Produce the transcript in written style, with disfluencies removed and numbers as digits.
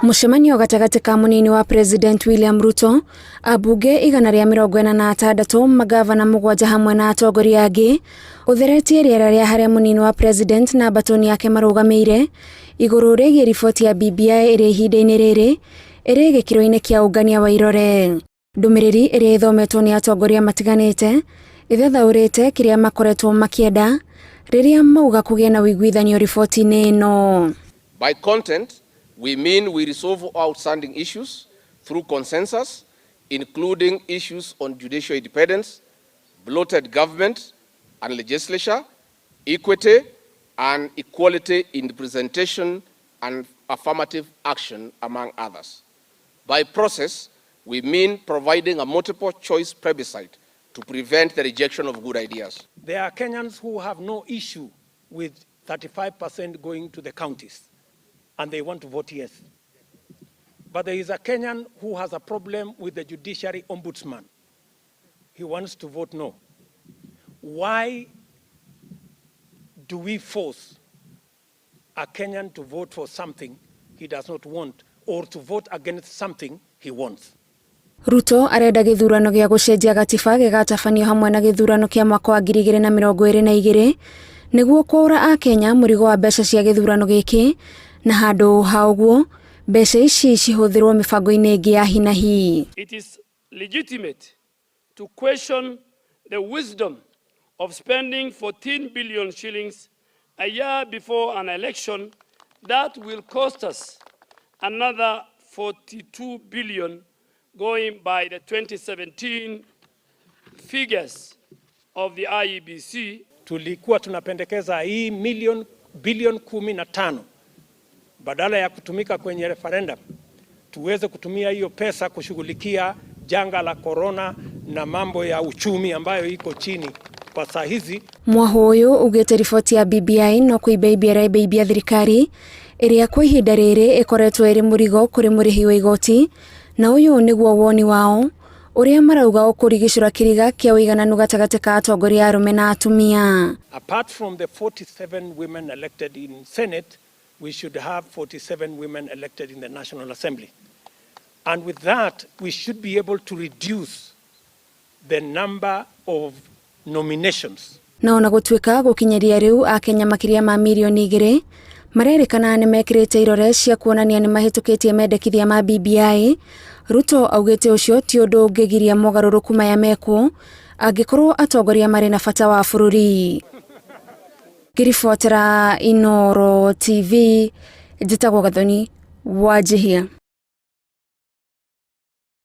Mũcemanio gatagatĩ ka mũnini wa President William Ruto, ambunge 146, magavana 7 hamwe na atongoria angĩ, ũtheretie rĩera rĩa harĩa mũnini wa President na mbatoni yake marũgamĩire igũrũ rĩgiĩ riboti ya BBI ĩrĩa ihinda-inĩ rĩrĩ ĩrĩ gĩkĩro-inĩ kĩa ũngania wa irore. Ndũmĩrĩri ĩrĩa ĩthometwo nĩ atongoria matiganĩte ĩthathaũrĩte kĩrĩa makoretwo makĩenda rĩrĩa mauga kũgĩe na ũiguithanio riboti-inĩ ĩno. By content, we mean we resolve outstanding issues through consensus, including issues on judicial independence, bloated government and legislature, equity and equality in representation and affirmative action, among others. By process, we mean providing a multiple choice plebiscite to prevent the rejection of good ideas. There are Kenyans who have no issue with 35% going to the counties and they want to vote yes. But there is a Kenyan who has a problem with the judiciary ombudsman. He wants to vote no. Why do we force a Kenyan to vote for something he does not want or to vote against something he wants? Ruto arenda gĩthurano gĩa gũcenjia gatiba gĩgatabanio hamwe na gĩthurano kĩa mwaka wa 2022 nĩguo kwaũra akenya mũrigo wa mbeca cia gĩthurano gĩkĩ na handũ ha ũguo mbeca ici cihũthĩrwo mĩbango-inĩ ĩngĩ ya hi na hi. It is legitimate to question the wisdom of spending 14 billion shillings a year before an election that will cost us another 42 billion going by the 2017 figures of the IEBC. Tulikuwa tunapendekeza hii milioni bilioni 15 badala ya kutumika kwenye referendum tuweze kutumia hiyo pesa kushughulikia janga la korona na mambo ya uchumi ambayo iko chini kwa saa hizi. Mwahu ũyũ ugĩte riboti ya BBI no kũibaibia ĩraibaibia thirikari ĩrĩa kwa ihinda rĩrĩ ĩkoretwo ĩrĩ mũrigo kũrĩ mũrĩhi wa igoti, na ũyũ nĩguo woni wao ũrĩa marauga ũkũrigicũra kĩriga kĩa ũigananu gatagatĩ ka atongoria arũme na atumia. Apart from the 47 women elected in Senate, we should have 47 women elected in the National Assembly. And with that, we should be able to reduce the number of nominations. Na ona gũtuĩka gũkinyĩria rĩu akenya makĩria ma mirioni 2 marerĩkana nĩ mekĩrĩte irore cia kuonania nĩ mahĩtũkĩtie mendekithia ma BBI, Ruto augĩte ũcio ti ũndũ ũngĩgiria mogarũrũku maya mekwo angĩkorwo atongoria marĩ na bata wa bũrũri. Ngĩribotera Inooro TV, njĩtagwo Gathoni Wanjihia.